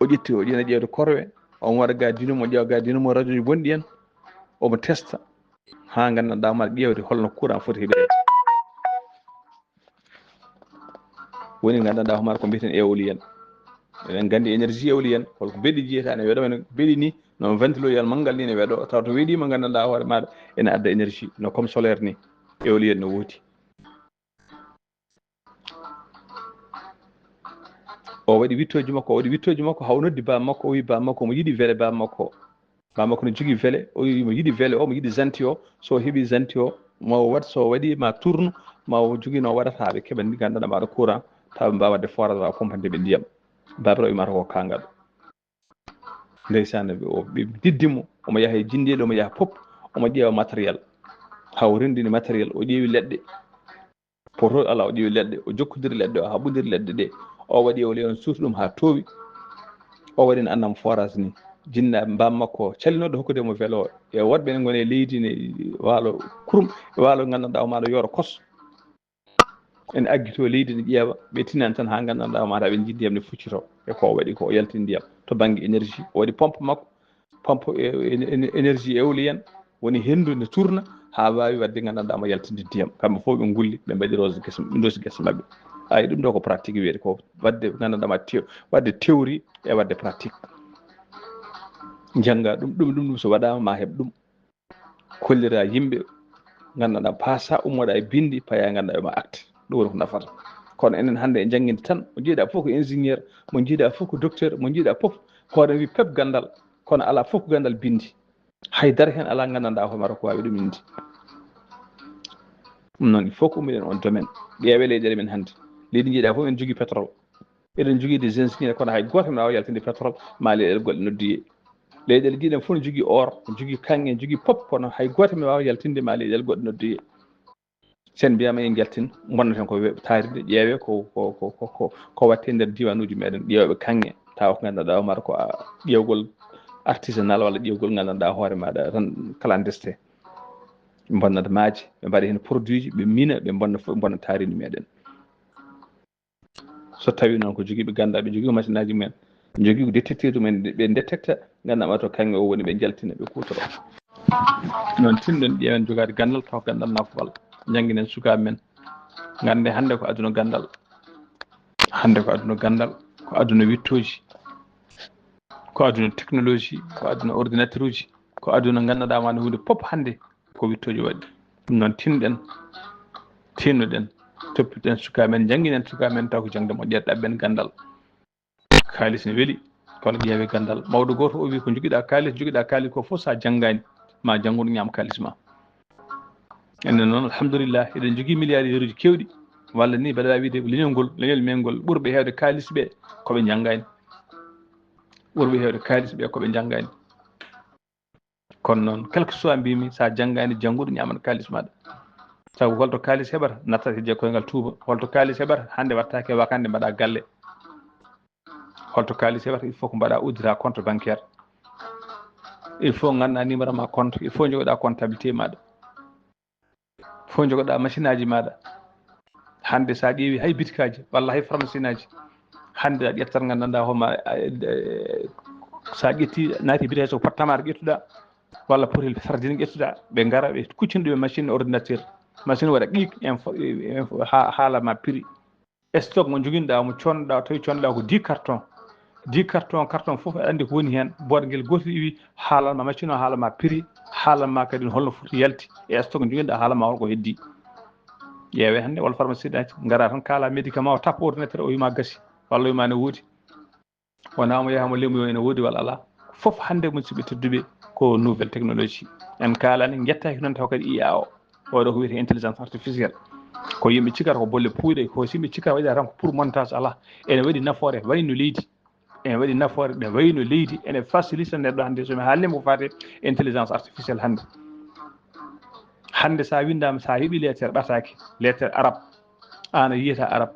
O ƴetti, o ƴeena ƴeewde korwe, omo waɗa ga dynamo, ƴeewa ga dynamo, radioji bonɗi en, omo testa, haa nganndanɗaa, mbaɗa ƴeewde holno courant foti heɓireede. Woni nganndanɗaa homaar ko mbiyeten éolienne. Eɗen nganndi énergie éolienne, holko beɗi jiyata ne weɗo men, beɗi ni, no ventilo yal manngal ni ne weɗo, tawa to weɗiima nganndanɗaa hoore maaɗa ene adda énergie, no comme solaire ni, éolienne no woodi. O waɗi wittooji makko, o waɗi wittooji makko, haa o noddi baaba makko, o wi baaba makko omo yiɗi wele baaba makko. Baaba makko no jogii wele, o wi mo yiɗi wele o, mo yiɗi zanti o, so o heɓi zanti o, ma o waɗ, so o waɗi ma tourne, ma o jogii no o waɗata haa ɓe keɓa ndi nganndanɗaa maɗa courant, tawa ɓe mbaawa waɗde forage, waawa pompande ɓe ndiyam. Baaba o wi mata ko kangal. Ndeysaan, ɓe, o, ɓe diddi mo, omo yaha e jinndeeli, omo yaha pop, omo ƴeewa matériel. Haa o renndini matériel, o ƴeewi leɗɗe. Poto alaa, o ƴeewi leɗɗe, o jokkodiri leɗɗe, o haɓodiri leɗɗe ɗe. O waɗi, o leyon suuti ɗum haa toowi. O waɗi no annam forage ni. Jinnaa baaba makko calinooɗo hokkude mo welo o. E woɗɓe ene ngoni e leydi ne waalo kurum, e waalo nganndanɗaa o maɗa yooro kos. Ene aggito leydi ne ƴeewa, ɓe tinan tan haa nganndanɗaa o maɗa ɓe njiɗi ndiyam ne fuccito. E ko o waɗi ko, o yaltini ndiyam to bannge énergie. O waɗi pompe makko, pompe e, e, e, énergie éolienne, woni henndu ne tourna haa waawi waɗde nganndanɗaa mo yaltinde ndiyam. Kamɓe fof ɓe ngulli, ɓe mbaɗi rose gese, ɓe ndosi gese maɓɓe. Ay, ɗum ɗo ko pratique wiyete ko waɗde nganndanɗaa ma tew-, waɗde théorie e waɗde pratique. Njannga ɗum, ɗum, ɗum, ɗum so waɗaama ma heɓ ɗum. Kollira yimɓe, nganndanɗaa, paasa, ummoɗaa e binndi, paya, nganndanɗaa, ma acte. Ɗum woni ko nafata. Kono enen hannde e jannginde tan, mo njiiɗaa fof ko ingénieur, mo njiiɗaa fof ko docteur, mo njiiɗaa fof, hoore wi pep ganndal, kono alaa fof ko ganndal binndi. Hay dara heen alaa nganndanɗaa hoore maaɗa ko waawi ɗum inndi. Ɗum noon, il faut ko ummiɗen on domaine. Ƴeewee leyɗeele men hannde. Leydi njiiɗaa fof ene jogii pétrole. Eɗen jogii des ingénieurs, kono hay gooto ene waawa yaltinde pétrole, ma leyɗeele goɗɗe noddoyee. Leyɗeele njiiɗen fof ne jogii or, ne jogii kaŋŋe, ne jogii pop, kono hay gooto ene waawa yaltinde ma leyɗeele goɗɗe noddoyee. Sen mbiyaama en njaltin, mbonnaten ko we-, taaride, ƴeewee ko, ko, ko, ko, ko, ko waɗte e nder diiwanuuji meɗen, ƴeewɓe kaŋŋe, tawa ko nganndanɗaa o mata ko a, ƴeewgol artisanal walla ƴeewgol nganndanɗaa hoore maaɗa tan clandestin. Ɓe mbonna maaje, ɓe mbaɗa heen produit ji, ɓe mina, ɓe mbonna fof, ɓe mbonna taarindi meɗen. So tawii noon ko jogiiɓe ganndal, ɓe njogii ko machine aji mumen, ɓe njogii ko détecteur mumen, ɓe détecta, nganndanɗaa ma to kaŋŋe o woni, ɓe njaltina, ɓe kuutora. Noon tinɗen, ƴeewen jogaade ganndal, taw ganndal nafowal. Njannginen sukaaɓe men. Ngannde hannde ko aduna ganndal. Hannde ko aduna ganndal, ko aduna wittooji, ko aduna technologie, ko aduna ordinateur uji, ko aduna nganndanɗaa ma no huunde pop hannde ko wittooji waɗi. Ɗum noon tinɗen, tinnoɗen, toppiten sukaaɓe men, njannginen sukaaɓe men, taw ko jaŋde moƴƴere, ɗaɓɓen ganndal. Kaalis ne weli, kono ƴeewe ganndal. Mawɗo gooto o wi, ko njogiɗaa kaalis, njogiɗaa kaalis ko fof, so a janngaani, ma jannguɗo ñaam kaalis ma. Enen noon, alhamdulillah, eɗen njogii milliardaire uji keewɗi, walla ni mbaɗa wiide leñol ngol, leñol men ngol, ɓurɓe heewde kaalis ɓe ko ɓe njanngaani. Ɓurɓe heewde kaalis ɓe ko ɓe njanngaani. Kono noon, quel que soit, mbimi, so a janngaani, jannguɗo ñaamat kaalis maaɗa. Sabu holto kaalis heɓata? Nattat e koyngal tuuba. Holto kaalis heɓata? Hannde wattaake wakannde mbaɗa galle. Holto kaalis heɓata? Il faut ko mbaɗa uddita compte bancaire. Il faut nganndaa numéro ma compte. Il faut njogoɗaa comptabilité maaɗa. Fof njogoɗaa machine aji maaɗa. Hannde so a ƴeewi hay bitikaaji walla hay pharmacie aji, hannde a ƴettat nganndanɗaa hooma, a, e, so a ƴetti, naati bitikaji so pot tamaate ƴettuɗaa, walla potel sardine ƴettuɗaa, ɓe ngara ɓe kuccina ɗum e machine ordinateur. Machine waɗa qik, info, info, ha, haala ma prix. Stock mo njoginɗaa, mo connoɗaa, tawi connoɗaa ko dix carton. Dix carton, carton fof aɗa anndi ko woni heen. Boɗngel gootel iwi, haalan ma machine o, haalan ma prix, haalan ma kadi holno foti yalti e stock njoginɗa, haalan ma holko heddi. Ƴeewe hannde walla pharmacie ɗaji ngara tan kaala médicament o, tappa ordinateur o, wima gasi walla wima ne woodi. Wona mo yaha mo lemu yo ene woodi walla ala. Fof hannde, musidɓe tedduɓe, ko nouvelle technologie. En kaalani, njettaki noon taw kadi I A o. Oɗo ko wiyetee intelligence artificielle. Ko yimɓe cikata ko bolle puuyɗe, ko yimɓe cikata waɗira tan ko pour montage, ala. Ene waɗi nafoore wayno leydi. Ene waɗi nafoore ɗe wayno leydi. Ene facilita neɗɗo hannde, so mi haalnii mo ko faati intelligence artificielle hannde. Hannde so a winndaama, so a heɓi lettre ɓataake, lettre arabe, aan a yiyata arabe.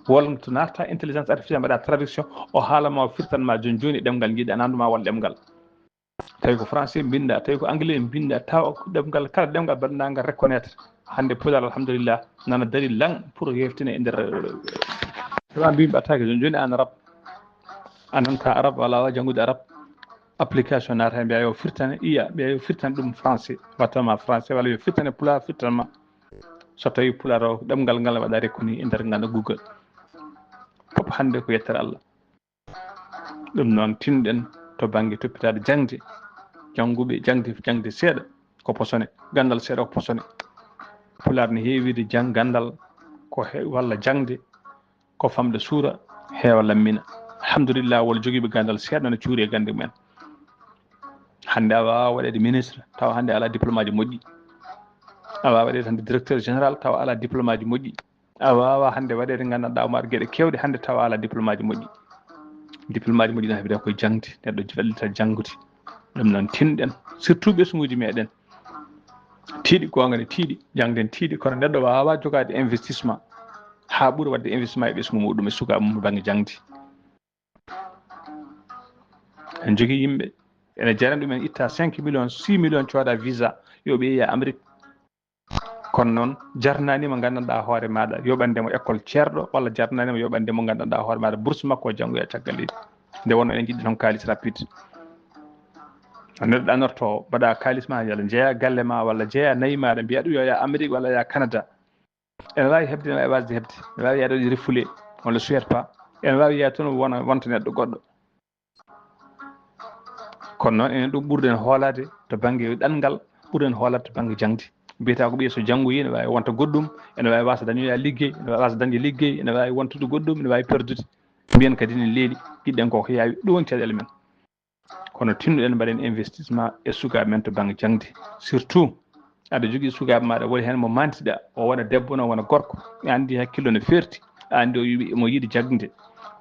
Walla to natta intelligence artificielle mbaɗa traduction, o haala ma, o firtan ma jooni jooni ɗemngal njiɗɗa, nandu ma won ɗemngal. Tawi ko français mbinda, tawi ko anglais mbinda, tawa ko ɗemngal, kala ɗemngal mbaɗangal reconnaître. Hannde Pulaar, alhamdulillah, nana dari lang pour yewtine e nder. Tawa mbimi ɓataake jooni jooni aan arabe. A nanta arabe, walla a waawa janngude arabe. Application naata heen, mbiya yo firtane, iya, mbiya yo firtane ɗum français, watta ma français, walla yo firtane Pulaar, firtan ma. So tawi Pulaar o, ɗemngal ngal waɗa reconnu e nder ngal Google. Fof hannde ko yettere Allah. Ɗum noon, tinɗen to bannge toppitaade jaŋde, jannguɓe jaŋde, jaŋde seeɗa ko posone, ganndal seeɗa ko posone. Pulaar ne heewi wiide jaŋ-, ganndal ko he-, walla jaŋde ko famɗa suura, heewa lammina. Alhamdulillah, won jogiiɓe ganndal seeɗa ne cuuri e gannde mumen. Hannde a waawaa waɗeede ministre, tawa hannde alaa diplôme aji moƴƴi. A waawaa waɗeede hannde directeur général, tawa alaa diplôme aji moƴƴi. A waawaa hannde waɗeede nganndanɗaa hoore maaɗa geɗe keewɗe hannde tawa alaa diplôme aji moƴƴi. Diplôme aji moƴƴi na heɓata koye jaŋde, neɗɗo wallita janngude. Ɗum noon tinɗen, surtout ɓesnguuji meɗen. Tiiɗi, goonga ne tiiɗi, jaŋde ne tiiɗi, kono neɗɗo waawaa jogaade investissement haa ɓura waɗde investissement e ɓesngu muɗum e sukaaɓe mum to bannge jaŋde. En jogii yimɓe, ene jarani ɗumen itta cinq millions, six millions cooda visa, yo ɓe yaha Amérique. Kono noon, jarnaniima nganndanɗaa hoore maaɗa yoɓande mo école ceerɗo, walla jarnaniima yoɓande mo nganndanɗaa hoore maaɗa bourse makko o janngoya caggal leydi. Nde wonno eɗen njiɗi toon kaalis rapide. Neɗɗo ɗanorto, mbaɗa kaalis ma, yalla njeeya galle ma, walla njeeya nayi maaɗa, mbiya ɗum yo yaha Amérique walla yaha Canada. Ene waawi heɓde, ene waawi waasde heɓde, ene waawi yaade waɗi refoulé, on le souhaite pas. Ene waawi yaade toon wona, wonta neɗɗo goɗɗo. Kono noon, enen ɗum ɓurɗen hoolaade to bannge ɗanngal, ɓurɗen hoolaade to bannge jaŋde. Mbiyata ko ɓiya so janngoyi, ene waawi wonta goɗɗum, ene waawi waasa dañoya liggey, ene waawi waasa dañde liggey, ene waawi wontude goɗɗum, ene waawi perdude. Mbiyen kadi ne leeli, jiɗɗen ko ko yaawi, ɗum woni caɗeele men. Kono tinnoɗen mbaɗen investissement e sukaaɓe men to bannge jaŋde. Surtout, aɗa jogii sukaaɓe maaɗa, woni heen mo mantiɗa, o wona debbo, no wona gorko, a anndi hakkillo no feerti, a anndi o yiɗi, mo yiɗi jaŋde,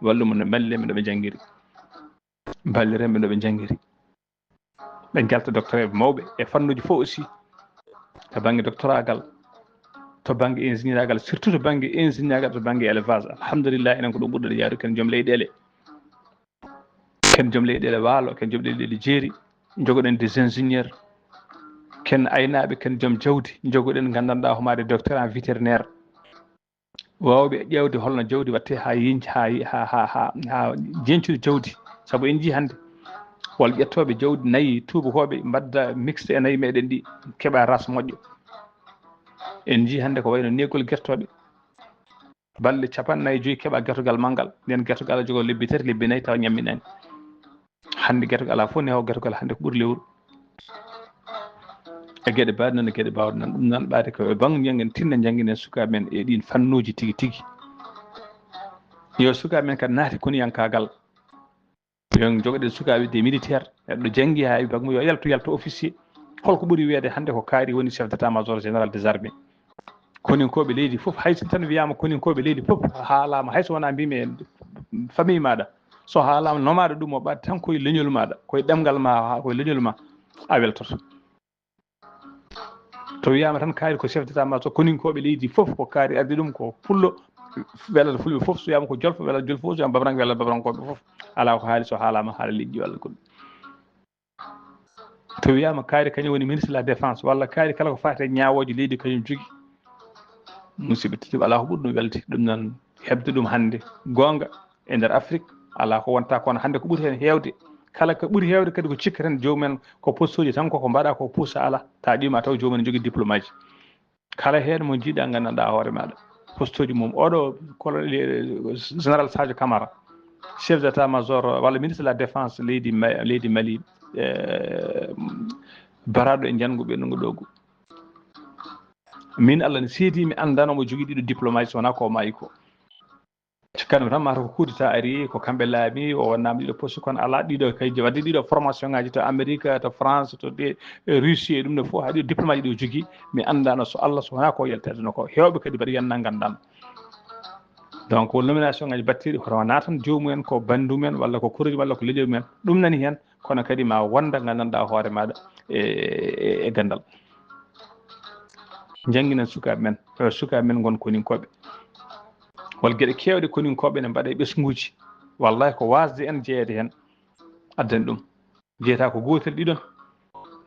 wallu mo no mballe, no ɓe njanngiri. Mballiren ɓe no ɓe njanngiri. Ɓe njalta doctoreeɓe mawɓe e fannuuji fof aussi, to bannge doctoragal, to bannge ingénieur agal, surtout to bannge ingénieur agal, to bannge élevage. Alhamdulillah, enen ko ɗum ɓurɗen yaarude, ken joom leyɗeele. Ken joom leyɗeele waalo, ken joom leyɗeele jeeri, njogoɗen des ingénieurs, ken aynaaɓe, ken joom jawdi, njogoɗen nganndanɗaa homaade docteur en vétérinaire. Waawɓe ƴeewde holno jawdi waɗtee haa yiñ-, haa, haa, haa, haa, haa jeñcude jawdi. Sabu en njii hannde, wol ƴettooɓe jawdi nayi tuubakooɓe, mbadda mixte e nayi meɗen ɗi, keɓa ras moƴƴo. En njii hannde ko wayno neegol gertooɓe. Balɗe capanɗe nayi e joyi keɓa gertogal manngal. Nden gertogal aɗa jogoo lebbi tati, lebbi nayi tawa ñamminaani. Hannde gertogal alaa fof newo, gertogal hannde ko ɓuri lewru. E geɗe baɗe noon, e geɗe baawɗe noon. Ɗum noon ɓaade ko e bannge njanngen, tinna njanngen sukaaɓe men e ɗiin fannuuji tigi tigi. Yo sukaaɓe men kadi naati koniyankaagal. Yo en njogoɗen sukaaɓe des militaires, neɗɗo janngi haa heɓi bac mum, yo yaltu, yaltu officier. Holko ɓuri weede hannde ko kaari woni chef d'état-major général des armées. Koninkooɓe leydi fof, hay so tan wiyaama koninkooɓe leydi fof, haalaama, hay so wonaa mbimi e famille maaɗa, so haalaama nomaaɗo ɗum o ɓaade tan koye leñol maaɗa, koye ɗemngal ma, haa koye leñol ma, a weltoto. To wiyaama tan kaari ko chef d'état-major, koninkooɓe leydi fof ko kaari ardi ɗum ko pullo, welata fulɓe fof, so wiyaama ko jolfo, welata jolfo fof, so wiyaama babranke, welata babrankooɓe fof. Alaa ko haali so haalaama haala leƴƴi walla goɗɗum. To wiyaama kaari kañum woni ministre de la défense, walla kaari kala ko faati e ñaawooje leydi kañum jogi. Musidɓe tedduɓe, alaa ko ɓuri ɗum welde, ɗum noon heɓde ɗum hannde. Goonga, e nder Afrik, alaa ko wonta kono hannde ko ɓuri heen heewde. Kala ko ɓuri heewde kadi ko cikkaten joomum en ko postuuji tan koko mbaɗa ko puusa alaa. Tawa ɗiima taw joomum en jogii diplôme aji. Kala heen mo njiiɗa nganndanɗaa hoore maaɗa. Postuuji mum, oɗo colonel, général Sadio Camara. chef d'état major walla ministre de la défense leydi Ma- leydi Mali, eh, baraɗo e njanngu ɓe nungu ɗogu. Min Allah ne seedi mi anndaa omo jogii ɗiɗo diplôme aji, so wonaa ko maayi ko. Kanum tan mata ko coup d'état ari, ko kamɓe laami, o wonnaama ɗiɗo poste, kono alaa ɗiɗo kay, wadde ɗiɗo formation ngaji to Amérique, to France, to ɗe, e Russie, e ɗum ɗo fof, haa ɗiɗo diplôme aji ɗi o jogii, mi anndaano so Allah, so wonaa ko yalti aduna ko. Heewɓe kadi mbaɗi yannaa nganndaano. Donc, won nomination ngaji batteɗi, hoto naatan joomumen, ko bandumen, walla ko kureeji, walla ko leƴol men. Ɗum nani heen, kono kadi ma wonda nganndanɗaa hoore maaɗa e, e, e ganndal. Njannginen sukaaɓe men, tawa sukaaɓe men ngon koninkooɓe. Wal geɗe keewɗe koninkooɓe ne mbaɗa e ɓesnguuji. Wallahi ko waasde en jeyeede heen addani ɗum. Jeyetaa ko gootel ɗiɗon.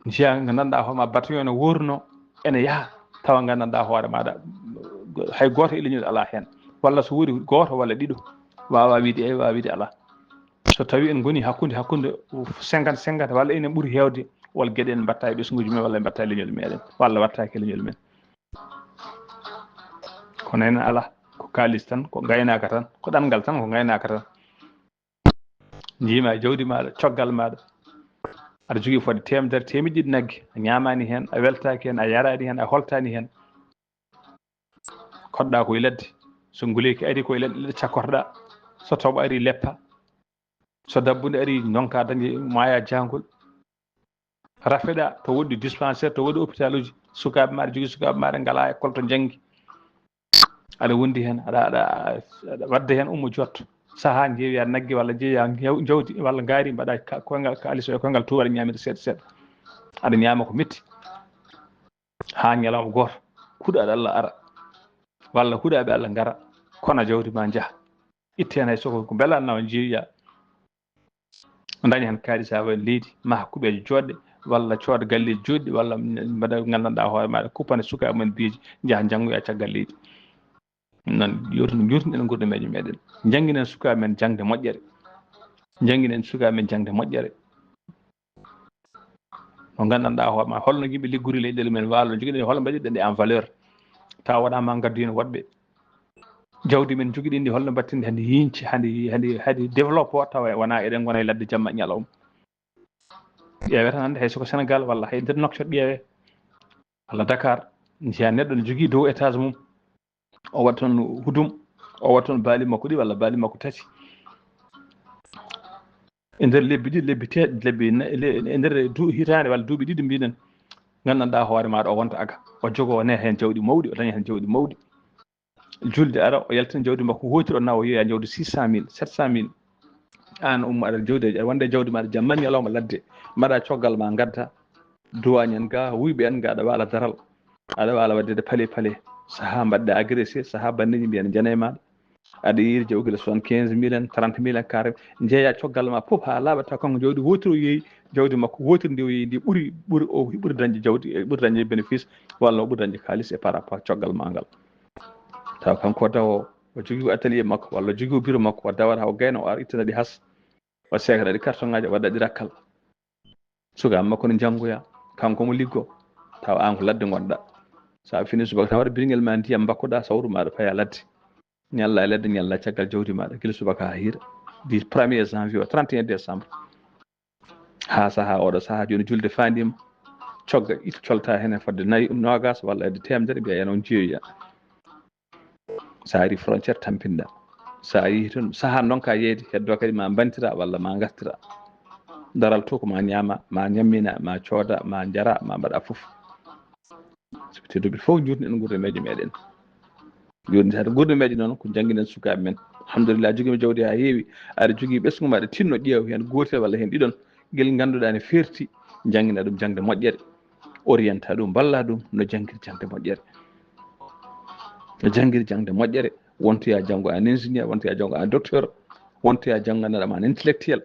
Njiyaa nganndanɗaa hoore ma bataillon ne wuurno ene yaha, tawa nganndanɗaa hoore maaɗa hay gooto e leñol alaa heen. Walla so woodi gooto walla ɗiɗo, waawaa wiide eey, waawaa wiide alaa. So tawii en ngoni hakkunde, hakkunde cinquante cinquante walla enen ɓuri heewde, wal geɗe en mbaɗta e ɓesnguuji men walla en mbaɗta e leñol meɗen, walla waɗtaake e leñol men. Kono enen alaa, ko kaalis tan, ko ngaynaaka tan, ko ɗanngal tan, ko ngaynaaka tan. Njiima jawdi maaɗa, coggal maaɗa. Aɗa jogii fodde teemedere, teemeɗe ɗiɗi nagge, a ñaamaani heen, a weltaaki heen, a yaraani heen, a holtaani heen. Koɗɗaa ko e ladde. So nguleeki ari ko e ladde, ladde cakkorɗaa. So tooɓo ari leppa. So dabbunde ari ndonka dañde maaya jahgol. Rafeɗaa to woɗɗi dispensaire, to woɗɗi hôpitaluji. Sukaaɓe maaɗa jogii sukaaɓe maaɗa ngalaa école to njanngi. Aɗa wondi heen, aɗa, aɗa, aɗa wadda heen ummo jotto. Sahaa njeeya nagge walla njeeya ngew- jawdi walla ngaari mbaɗa ka- koyngal kaalis e koyngal tuuba aɗa ñaamira seeɗa seeɗa. Aɗa ñaama ko metti. Haa ñalawma gooto, huɗaaɗo Allah ara, walla huɗaaɓe Allah ngara, kona jawdi ma njaha. Itti heen hay soko ko mbela nawa njeeya. Daña heen kaalis haa waɗi leydi, maha kuɓeeje joɗɗe, walla cooda galleeji joɗɗi, walla mbaɗa nganndanɗaa hoore maaɗa, kuppana sukaaɓe men biyeeji, njaha njanngoya caggal leydi. Noon, yewtude, njurtinen gurɗo meejo meɗen. Njannginen sukaaɓe men jaŋde moƴƴere. Njannginen sukaaɓe men jaŋde moƴƴere. Mo nganndanɗaa hoore ma, holno yimɓe liggori leyɗeele men waalo, jogiɗen, holno mbaɗirɗen ɗe en valeur? Tawa waɗaama ngaddu heen woɗɓe. Jawdi men jogiɗen ndi, holno mbaɗten ndi hannde yiiñce, hannde, hannde, hannde développe o, tawa wonaa eɗen ngona e ladde jamma e ñalawma. Ƴeewee tan hannde hay soko Sénégal walla hay nder Nouakchott ƴeewee, walla Dakar, njiyaa neɗɗo ne jogii dow étage mum, o waɗa toon hudum, o waɗa toon baali makko ɗi walla baali makko tati. E nder lebbi ɗiɗi, lebbi te-, lebbi na-, le-, e nder du-, hitaande walla duuɓi ɗiɗi mbiɗen, nganndanɗaa hoore maaɗa o wonta aga, o jogoo ne heen jawɗi mawɗi, o daña heen jawɗi mawɗi. Julde ara, o yaltina jawdi makko wootiri, o nawa, o yeeya jawdi six cent mille, sept cent mille. Aan ummo aɗa jawdi, aɗa wonde jawdi maaɗa jamma ñalawma ladde, mbaɗa coggal ma ngadda, duwaañ en ga, wuyɓe en ga, aɗa waala daral, aɗa waala waɗde pale pale. Sahaa mbaɗɗa agressé, sahaa banndiji mbiya ne njana e maaɗa. Aɗa yeeri jawgila soixante-quinze mille en, trente mille en, quarante, njeeya coggal ma fof haa laaɓa, taw kanko jawdi wootiri o yeeyi, jawdi makko wootiri ndi o yeeyi ndi ɓuri, ɓuri o, ɓuri dañde jawdi, ɓuri dañde bénéfice, walla o ɓuri dañde kaalis e par rapport coggal ma ngal. Taw kanko o dawa, o jogii ko atelier makko, walla o jogii ko bureau makko, o dawa haa o gayna, o ara ittana ɗi has, o seekana ɗi carton ngaji, o waɗa ɗi rakkal. Sukaaɓe makko ne njanngoya, kanko mo liggo, tawa aan ko ladde ngonɗa. So a fini subaka tan waɗa birgel ma ndiyam mbakkoɗa sawru maɗa paya ladde. Ñalla e ladde, ñalla caggal jawdi maɗa, gila subaka haa hiira. Di premier janvier au trente et un décembre. Haa sahaa oɗo sahaa jooni julde faandiima, cogga it colta heen e fodde nayi, noogas walla hedde teemedere, mbiya en on jeeyoya. So a ari frontière tampinɗa. So a yehi toon, sahaa ndonka yeeyde, heddo kadi ma mbantira walla ma ngartira. Daral to ko ma ñaama, ma ñammina, ma cooda, ma njara, ma mbaɗa fof. Sabu tedduɓe fof njurni en gurɗe meejo meɗen. Joni hade gurɗe meejo noon ko jannginen sukaaɓe men. Alhamdulillah, jogiima jawdi haa heewi. Aɗa jogii ɓesngu ma, aɗa tinno ƴeew heen gootel walla heen ɗiɗon, gel ngannduɗaa ne feerti, janngina ɗum jaŋde moƴƴere. Orienta ɗum, mballa ɗum no janngir jaŋde moƴƴere. No janngir jaŋde moƴƴere, wontoya janngo en ingénieur, wontoya janngo en docteur, wontoya janngo en intellectuel.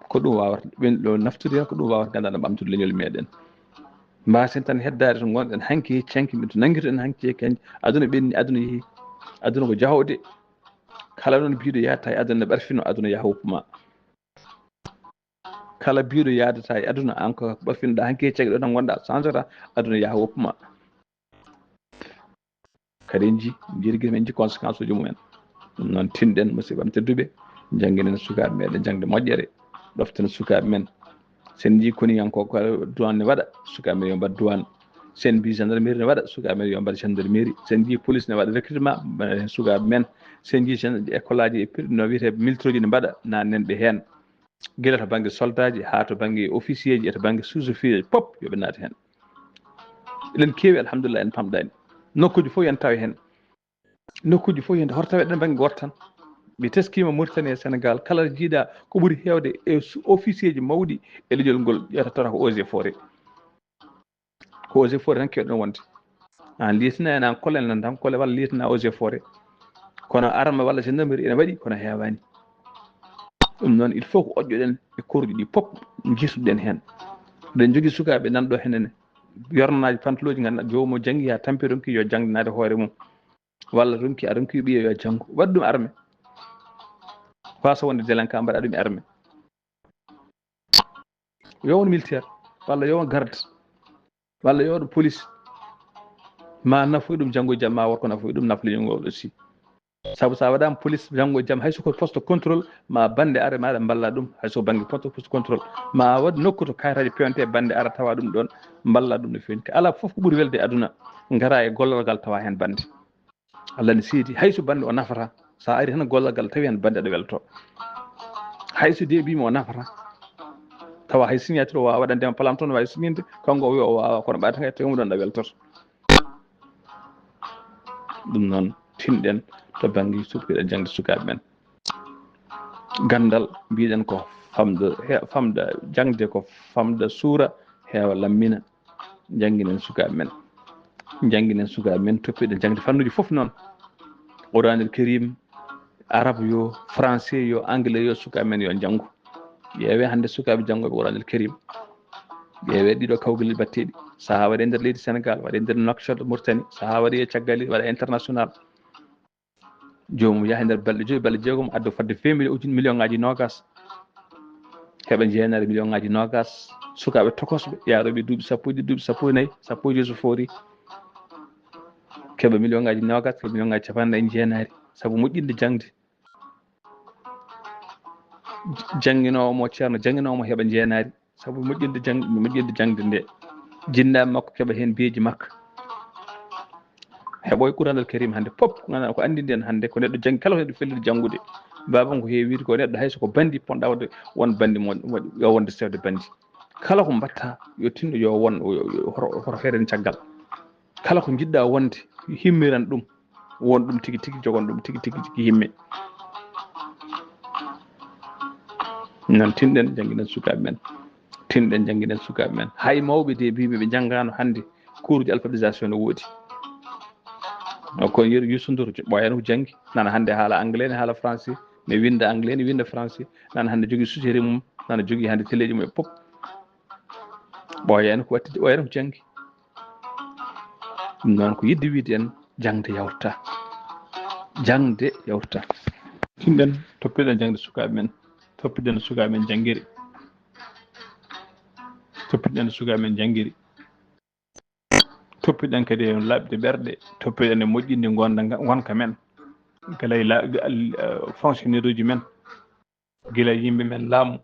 Ko ɗum wawata, ɓen ɗo naftude heen, ko ɗum wawata gandanɗa ɓamtude leñol meɗen. Mbasen tan heddaade to ngonɗen hanki e canki, to nanngirten hanki e canki. Aduna ɓenni, aduna yehi, aduna ko jahode. Kala noon biiɗo yahata e aduna ne ɓarfino aduna yaha woppu ma. Kala biiɗo yaadata e aduna, an ko ɓarfinoɗa hanki e canki ɗo tan ngonɗa, changeta, aduna yaha woppu ma. Kadi en ji, jirgin men ji conséquence uji mumen. Ɗum noon, tinɗen, musidɓe am tedduɓe, njannginen sukaaɓe meɗen jaŋde moƴƴere, ɗoften sukaaɓe men. Sen njii koniyankooɓe ko duwaan ne waɗa, sukaaɓe men yo mbaɗ duwaan. Sen njii gendarmerie ne waɗa, sukaaɓe men yo mbaɗ gendarmerie. Sen njii police ne waɗa recrutement, mbaɗa heen sukaaɓe men. Sen njii gen-, école aji e pir-, no wiyetee militooji ne mbaɗa, naatnen ɓe heen. Gila to bannge soldaaji haa to bannge officier ji e to bannge sous-officier ji, pop yo ɓe naat heen. Eɗen keewi, alhamdulillah, en pamɗaani. Nokkuuji fof yo en taw heen. Nokkuuji fof yo en, hoto taw eɗen bannge gooto tan. Mi teskiima Mauritanie e Sénégal, kala jiiɗa ko ɓuri heewde e su-, officier ji mawɗi e leñol ngol, ƴeewta tawata ko eaux et forêt. Ko eaux et forêt tan keewɗen wonde. Aan lieutenant en, aan colonel en tan, colonel walla lieutenant eaux et forêt. Kono arme walla gendarmerie ene waɗi, kono heewaani. Ɗum noon, il faut ko oƴƴoɗen e koruuji ɗi pop, njiisuɗen heen. Eɗen njogii sukaaɓe nan ɗo heen ene, yornaaji pantalooji, ngannduɗaa, joomum janngi haa tampi, ronki yo jangde naade hoore mum. Walla ronki, a ronki ɓiye yo janngu. Waɗ ɗum arme. Waasa wonde délinquant, mbaɗa ɗum e arme. Yo won militaire, walla yo won garde, walla yo won police. Ma nafoy ɗum janngo e jam, ma wor ko nafoy ɗum, nafa leñol ngol aussi. Sabu so a waɗaama police janngo e jam, hay so ko poste contrôle, ma bannde are maaɗa mballa ɗum, hay so ko bannge poste, poste contrôle. Ma a waɗ nokku to kayitaaji pewante, bannde ara tawa ɗum ɗoon, mballa ɗum no feewi. Alaa fof ko ɓuri welde e aduna, ngara e gollorgal tawa heen bannde. Allah ne seedi, hay so bannde o nafata, so a ari tan gollorgal tawi heen bannde aɗa welto. Hay so de mbiimi o nafata, tawa hay signature o waawa waɗande ma plan toon, waawi signinde, kanko o wiya o waawa, kono ɓaade tan tawi mo ɗoon aɗa weltoto. Ɗum noon, tinɗen to bannge suɓtuɗen jaŋde sukaaɓe men. Ganndal, mbiɗen ko famde, he-, famde, jaŋde ko famde suura, heewa lammina. Njannginen sukaaɓe men. Njannginen sukaaɓe men, toppitoɗen jaŋde fannuuji fof noon. Quraanul Kariim, Arab yo, Français yo, Anglais yo, sukaaɓe men yo njanngu. Ƴeewee hannde sukaaɓe janngooɓe Quraanul Kariim. Ƴeewee ɗiɗo kawgel batteeɗi. Sahaa waɗi e nder leydi Senegaal, waɗi e nder Nouakchott, Mauritanie. Sahaa waɗi e caggal leydi, waɗa international. Joomum yaha e nder balɗe joyi, balɗe jeegom, adda fodde vingt mille, ujun, million ŋaaji noogas. Heɓa njeenaari million ŋaaji noogas. Sukaaɓe tokosɓe, yaarooɓe duuɓi sappo e ɗiɗi, duuɓi sappo e nayi, sappo e joyi so foori. Keɓa million ŋaaji noogas, keɓa million ŋaaji cappanɗe nayi njeenaari. Sabu moƴƴinde jaŋde. Jannginoowo mo ceerno, jannginoowo mo heɓa njeenaari. Sabu moƴƴinde jang-, moƴƴinde jaŋde nde. Jinnaaɓe makko keɓa heen biyeeji makko. Heɓoy Quraanal Kariim hannde pop, ko ngannduɗaa ko anndinde en hannde, ko neɗɗo janngi, kala ko neɗɗo felliti janngude. Baaba ko heewi wiyde ko neɗɗo hay so ko banndi ponɗa waɗde, won banndi mo, mo, yo wonde sefde banndi. Kala ko mbaɗta, yo tinno yo won, yo, yo, yo hoto, hoto feeren caggal. Kala ko njiɗɗa wonde, himmiran ɗum, won ɗum tigi tigi, jogon ɗum tigi tigi tigi himme. Noon tinɗen, njannginen sukaaɓe men. Tinɗen, njannginen sukaaɓe men. Hay mawɓe de mbiimi ɓe njanngaano hannde kuuruuji alphabétisation no woodi. O ko yeru Youssou Ndour, ɓooyani ko janngi. Nana hannde haala anglais, ne haala français, ne winnda anglais, ne winnda français. Nana hannde jogii société mum, nana jogii hannde teleeji mum e pop. Ɓooyani ko watti, ɓooyani ko janngi. Ɗum noon ko yiɗde wiyde en, jaŋde yawta. Jaŋde yawta. Tinɗen, toppitoɗen jaŋde sukaaɓe men. Toppitoɗen sukaaɓe men janngiri. Toppitoɗen sukaaɓe men janngiri. Toppitoɗen kadi e laɓde ɓerɗe. Toppitoɗen e moƴƴinde ngonda nga-, ngonka men. Kala e la-, al-, eh, fonctionnaire uji men. Gila yimɓe men laamu,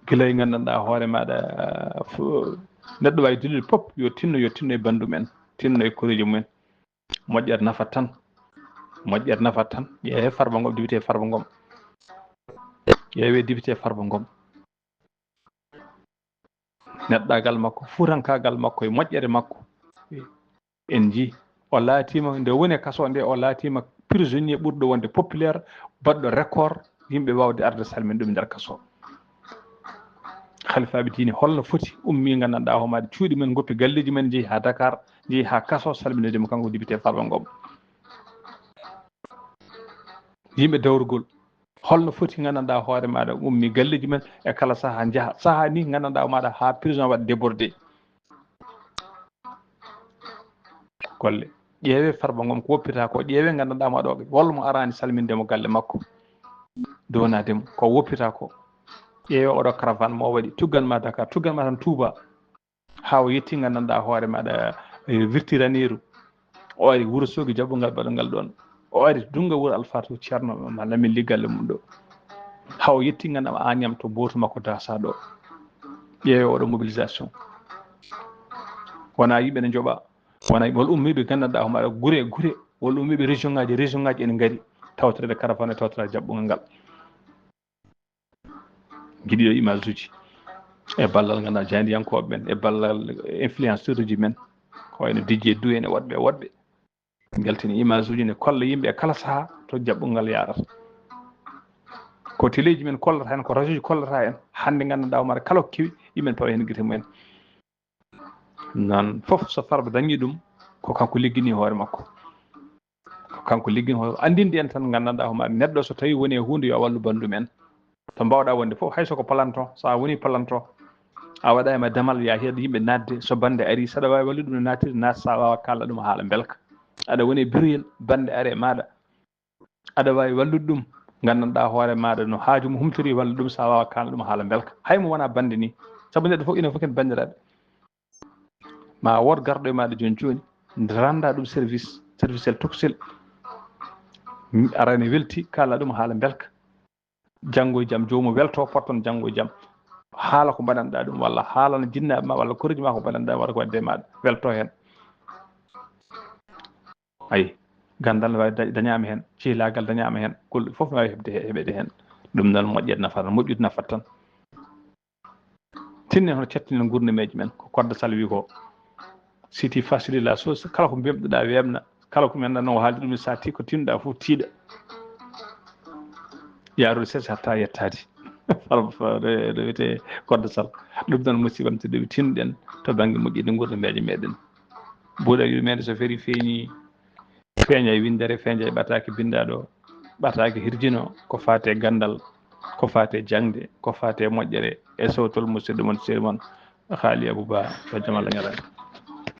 gila e nganndanɗaa hoore maaɗa, fo-, neɗɗo waawi dillude pop, yo tinno, yo tinno e banndum en, tinno e koreeji mumen. Moƴƴere nafat tan, moƴƴere nafat tan. Ƴeewee Farba Ngom, député Farba Ngom. Ƴeewee député Farba Ngom. Neɗɗaagal makko, fuutankaagal makko e moƴƴere makko. En njii, o laatiima, nde woni e kaso nde, o laatiima prisonnier ɓurɗo wonde populaire, baɗɗo record, yimɓe waawde arde salminde ɗum nder kaso. Halifaaɓe diine, holno foti ummi, nganndanɗaa homaade cuuɗi men, ngoppi galleeji men, njehi haa Dakar, njehi haa kaso, salminde mo kanko député Farba Ngom. Yimɓe dawrugol, holno foti nganndanɗaa hoore maaɗa ummi galleeji men e kala sahaa njaha. Sahaa ni nganndanɗaa maaɗa haa prison waɗa débordé. Golle. Ƴeewee Farba Ngom ko woppita ko, ƴeewee nganndanɗaa maaɗa o, walla mo araani salminde mo galle makko. Downaade mo ko woppita ko. Ƴeewee oɗo caravane mo o waɗi, tuggan ma Dakar, tuggan ma tan Touba. Haa o yetti nganndanɗaa hoore maaɗa, eh, wirti Raneeru. O ari Wuro Soogi jaɓɓungal baɗungal ɗoon. O ari dunga wuro Alfatu Ceerno ma Lamin liggalle mum ɗo. Haw yetti ngannduɗaa Agnam to bootu makko dasa ɗo. Ƴeewe oɗo mobilisation. Wona yimɓe ne njoɓa. Wona wol ummiiɓe ngannduɗaa homaɗa gure gure. Wol ummiiɓe région ngaji région ngaji ene ngari. Tawtoreede caravane tawtoreede jaɓɓungal ngal. Giɗi ɗo image uji. E ballal ngannduɗaa jayndiyankooɓe men. E ballal influenceur uji men. Ko wayno D J Du en e woɗɓe e woɗɓe. Njaltini image uji ne kolla yimɓe e kala saha to jaɓɓungal yaarata. Ko teleji men kollata en, ko radio ji kollata en. Hannde ngannduɗaa homaɗa kala ko kewi yimɓe pawa heen gite mumen. Noon fof so Farba dañi ɗum ko kanko liggini hoore makko. Ko kanko liggini hoore andinde en tan ngannduɗaa homaɗa neɗɗo so tawi woni e huunde yo wallu bandum en. To mbawɗa wonde fof hay soko palanto, sa woni palanto a waɗa ma damal ya heeɗo yimɓe natde, so bande ari saɗa wawi wallude ɗum nattiri naat, sa wawa kala ɗum haala belka. Aɗa woni e biruyel bande are e maɗa, aɗa wawi wallude ɗum. Nganndanɗa hoore maɗa no haaju mo humtori wallude ɗum, sa wawa kala ɗum haala belka, hay mo wona bande ni. Saabu neɗɗo fof ina fof ken bandiraɓe. Ma wood garɗo e maɗa joni joni, randa ɗum service servicel toksel. Arani welti kala ɗum haala belka. Janngo e jam joomum welto potton janngo e jam, haala ko mbaɗanɗa ɗum walla haalana jinnaaɓe ma walla koreji ma ko mbaɗanɗa walla ko wadde e maɗa, welto heen. Ayi, ganndal ne wawi dañama heen, cehlagal dañama heen, golle fof ne wawi heɓde heɓede heen. Ɗum noon moƴƴet nafata moƴƴude nafata tan. Tinnen hono cattinen gurnameji men ko kodda sal wi ko. Siti facilité la chose kala ko mbemɗuɗa weɓna, kala ko men ɗan o haaldi ɗum sati ko tinɗa fof tiiɗa. Yarude sese hatta yettade farba no wiyete kodda sal. Ɗum ɗon musiba mi tedduɓe tinɗen to banggue moƴƴinde gurnameji meɗen. Buuɗa yurmede so feri feeñi, feeña e windere, feeña e ɓataake bindaɗo, ɓataake hirjino ko fate gandal, ko fate jangde, ko fate moƴƴere. E sowtol musidɗo mon seri mon Haali Abouba, yo jaam Allah ñalane.